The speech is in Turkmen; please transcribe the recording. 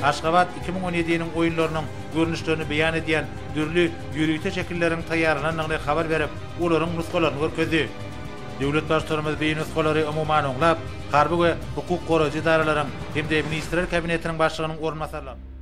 Aşgabat 2017-niň oýunlarynyň görnüşlerini beýan edýän dürli ýörite şekilleriň taýýarlanandygyny habar berip, olaryň nusgalaryny görkezdi. Döwlet Baştutanymyz bi nusgalary umuman oňlap, harby we hukuk goraýjy edaralaryň hem-de Ministrler Kabinetiniň Başlygynyň orunbasarlarynyň.